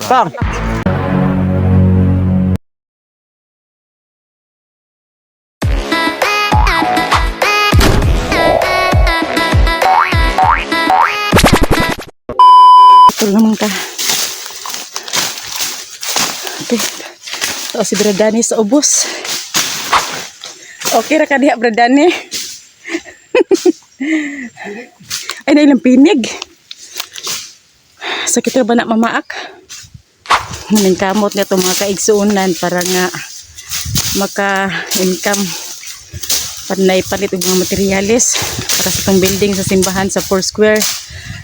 Tang. Ito naman ka. Okay. So, si Bradani sa ubos. Okay ra ka diha, Bradani. Ay, na ilang pinig. Sakit ra ba na mamaak? Naming kamot nga itong mga kaigsuunan para nga maka-income panay palit og mga materyales para sa itong building sa simbahan sa Four Square.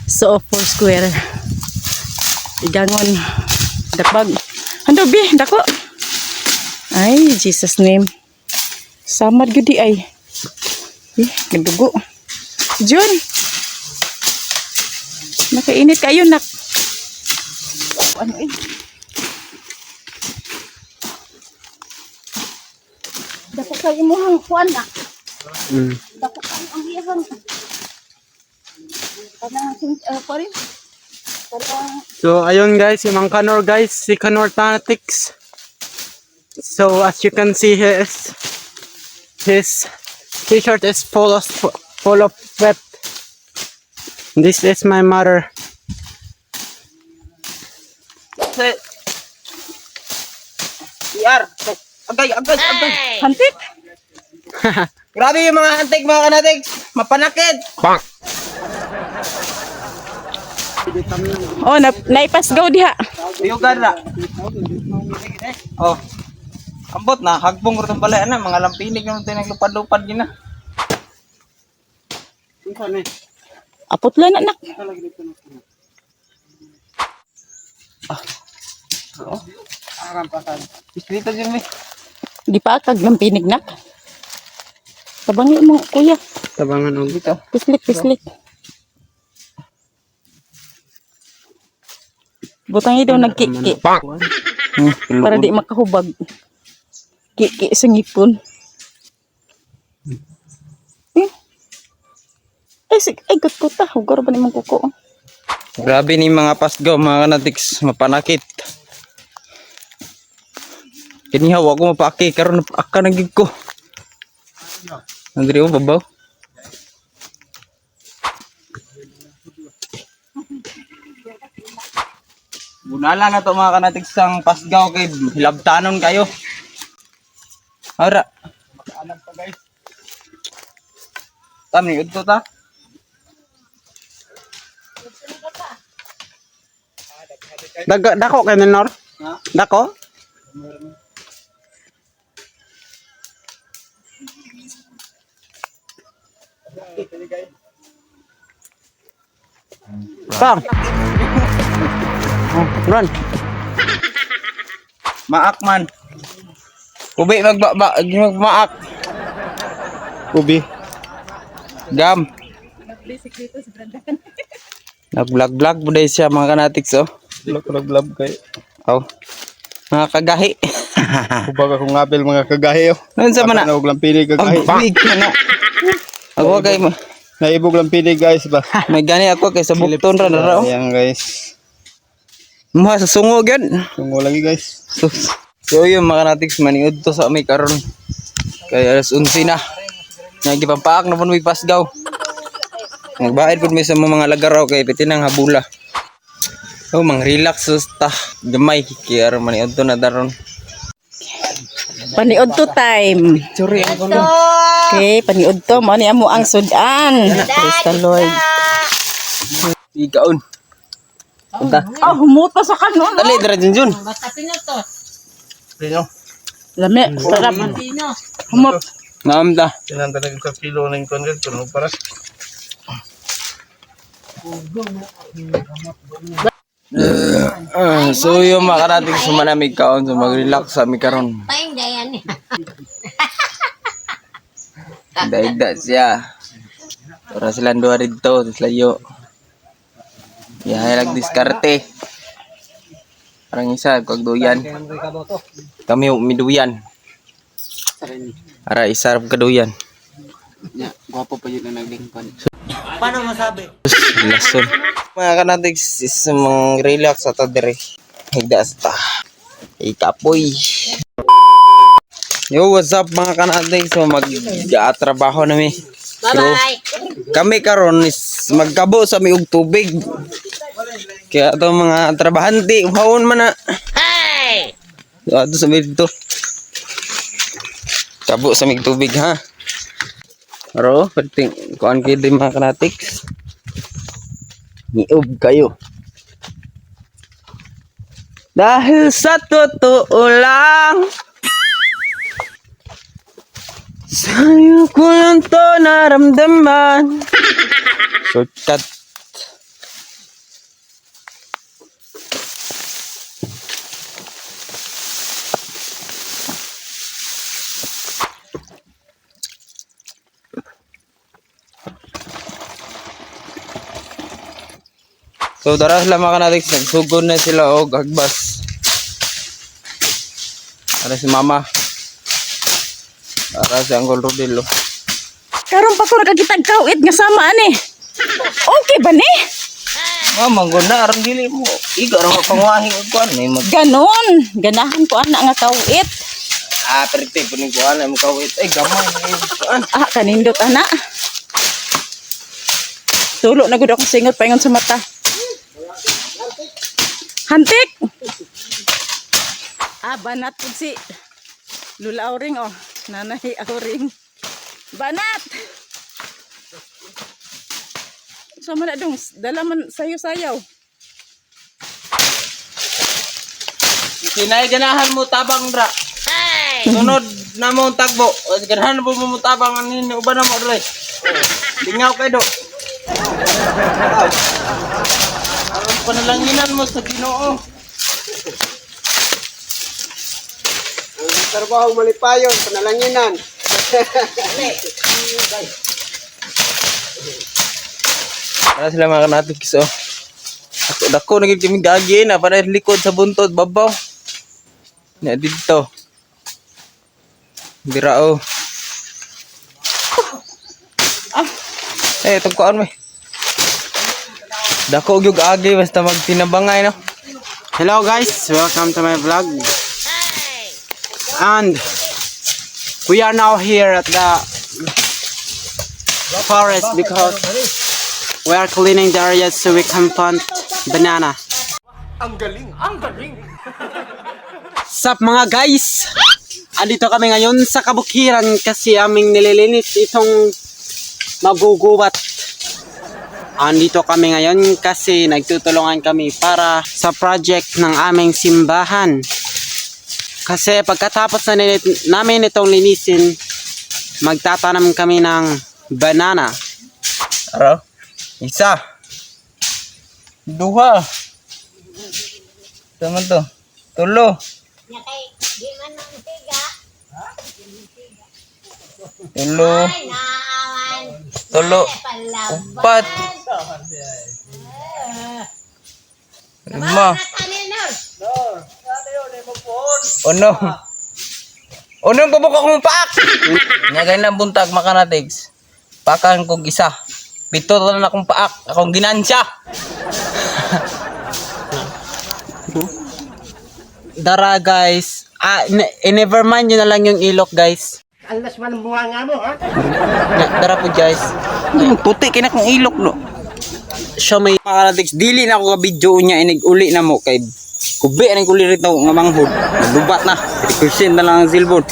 So, Four Square. Igangon. Dapag. Hando bi, dako. Ay, Jesus name. Samad gyud di ay. Eh, nadugo. Jun. Nakainit kayo nak. Ano eh? Dako kay imuhang kuan nak. Dako kayo ang iyang. Kanang kuan rin. Kanang So ayun guys, si Mang Kanor guys, si Kanor Tanatics. So as you can see, his t-shirt is full of sweat. This is my mother. CR. Agay, agay, agay. hantik. Grabe yung mga antik, mga kanatik. Mapanakit. Oh, na naipasgaw diha. Uyugan na. Oh. Ambot na, hagbong rutong balay na, mga lampinig naman tayo naglupad-lupad yun na. Apot lang anak. Dito dyan, may. Di pa kag lampinig nak. Tabangi mo kuya. Tabangan og Dito. Pislik pislik. Butang daw nagkiki para di makahubag. Kiki sa ngipon. Eh. Ay, sig ay gut kuta. Hugar ba ni mong kuko? Grabe ni mga pasgo, mga kanatiks, mapanakit. Kinihaw ako mapaki, karon aka na gid ko. Andri mo babaw. Bunala na to mga kanatiks ang pasgaw kay hilabtanon kayo. Ara. Alam pa guys. Tami udto ta. Dako kay Nor? Dako? Tang. Oh, run. Maak man. Ubi magbaba, magmaak. Ubi. Gam. Nag-vlog-vlog po dahil siya mga kanatiks oh. Vlog kay. Oh. Mga kagahi. Hubag akong ngabel mga kagahi oh. Ano sa mana? Ako lang pili kagahi. Ang big na. Ako kay Naibog lang pili guys ba. may gani ako kay sa bukton ra na ra. oh. Ayan guys. Mga sa sungo gyud. Tungo lagi guys. So, so yun mga kanatiks maniud to sa amay karon. Kay alas 11 na. Nagipampaak na pud may pasgaw. Nagbaid pud mi sa mga lagaraw kay pitin ang habula. Oh, mang relax ta gamay kay aron maniud to na daron. Paniod to time. Sorry ang kuno. Okay, paniod to. Mao ni amo ang sudan. Praise the Lord. Ikaon. Punta. Ah, humuto sa kanon. Dali dira Junjun. Lami, sarap. Humot. Ngam ta. Tinan talaga sa kilo ng kon guys kuno para. Ah, so yung mga karating sumanamig kaon so mag-relax sa mi karon. Daigda siya. Ora silang duha didto sa layo. Yahay lag diskarte. Parang isa kag duyan. Kami miduyan. Ara isa ra kaduyan. Ya, gwapo pa yun na naglingkod. Lason. Mga kanatigs is mang relax sa ta dire. Higda sa ta. Ikapoy. Yo, what's up mga kanating? So mag-trabaho na mi. Bye-bye. Kami karon is magkabo sa mi og tubig. Kaya ato mga trabahante, uhawon man na. Hey! So, ato sa mi dito. Kabo sa mig tubig ha. Aro, perting kuan kayo din mga kanatics. Niub kayo. Dahil sa totoo lang, sa'yo ko lang to naramdaman. Shortcut. So tara sila mga kanatics, nagsugod na sila og hagbas. Para si mama. Para si Uncle Rodel. Oh. Karon pa ko nakakitag kawit nga sama ani. Okay ba ni? Mama, guna aron dili mo. Iga ra pangwahing og kuan ni mag Ganon. Ganahan ko ana nga kawit. Ah, perte puning kuan ay kawit. Ay gamay ni kuan. Ah, kanindot ana. Tulo na gud akong singot paingon sa mata. Hantik. Ah, banat pud si Lula Auring oh. Nanay Auring. Banat. Sama na dong, dala man sayo-sayaw. Kinay ganahan mo tabang ra. Sunod na mo ang tagbo. Ganahan mo mo tabang ani uban na mo dre. Lingaw kay do. Aron panalanginan mo sa Ginoo. Trabaho malipayon, panalanginan. Para sila mga kanatics oh. Ako dako na gid kami gagi na para likod sa buntod babaw. Na didto. Dira oh. Ah. Eh itong kuan me. Dako gyud agi basta magtinabangay no. Hello guys, welcome to my vlog. And we are now here at the forest because we are cleaning the area so we can plant banana. Ang galing, ang galing. Sup mga guys? Andito kami ngayon sa kabukiran kasi aming nililinis itong magugubat. Andito kami ngayon kasi nagtutulungan kami para sa project ng aming simbahan. Kasi pagkatapos na namin itong linisin, magtatanam kami ng banana. Aro. Isa. Duha. Sama to. Tulo. Tulo. Tulo. Upat. Lima. Uno. Uno ang pabok akong paak. Nga lang buntag makanatigs. Pakan kog isa. Pito na akong paak. Akong ginansya. Dara guys. Ah, never mind yun na lang yung ilok guys. Alas man ang bunga mo, ha? Dara po guys. Puti kay na kong ilok no. Siya may Mga kanatigs, dili na ako ka video niya inig uli na mo kay kubi ang uli rito nga manghod. Nagdubat na. 30% na lang ang silbon.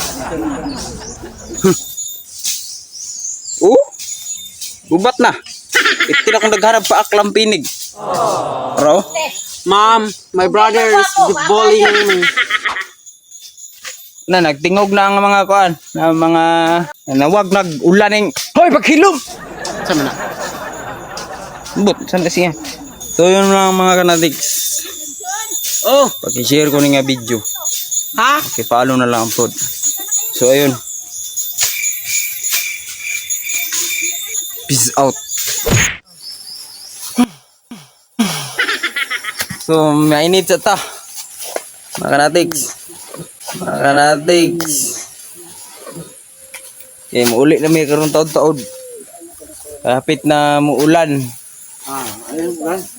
Oh? Gubat na. Iti na akong nagharap pa aklang pinig. Bro? Mom, my brother is bullying me. Na nagtingog na ang mga kuan, na mga nawag nag ulan ning Hoy paghilom. Sama na. But saan kasi yan? So yun lang mga kanatiks. Oh, Paki-share ko ni nga video. ha? Paki-follow na lang ang pod. So ayun. Peace out. So mainit sa ta. Mga kanatiks. Mga kanatiks. Okay, muuli na may karon taod-taod. Kapit na muulan.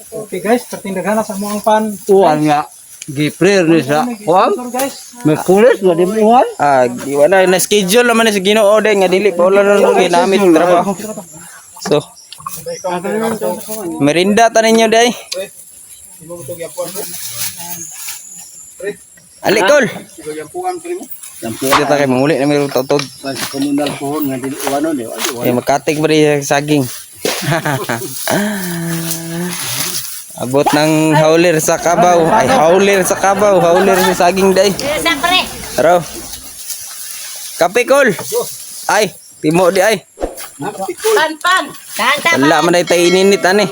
Okay guys, pertindagan na sa mga pan. Uwan nga. Gi-prayer ni sa kuan. May kulis nga di buhay. Ah, di wala na schedule naman ni sa Ginoo day nga dili pa wala na nung ginamit trabaho. So, merinda ta ninyo day. Ali kol. Dito ta kay manguli na mayroong tautog. Sa komunal pohon nga dili uwanon eh. Eh makatig pa rin sa saging. Abot ng howler sa kabaw. Ay, howler sa kabaw. Howler sa saging day. Tara. Kape kol. Ay, timo di ay. Pan pan. Wala man ay tayo ininit ani.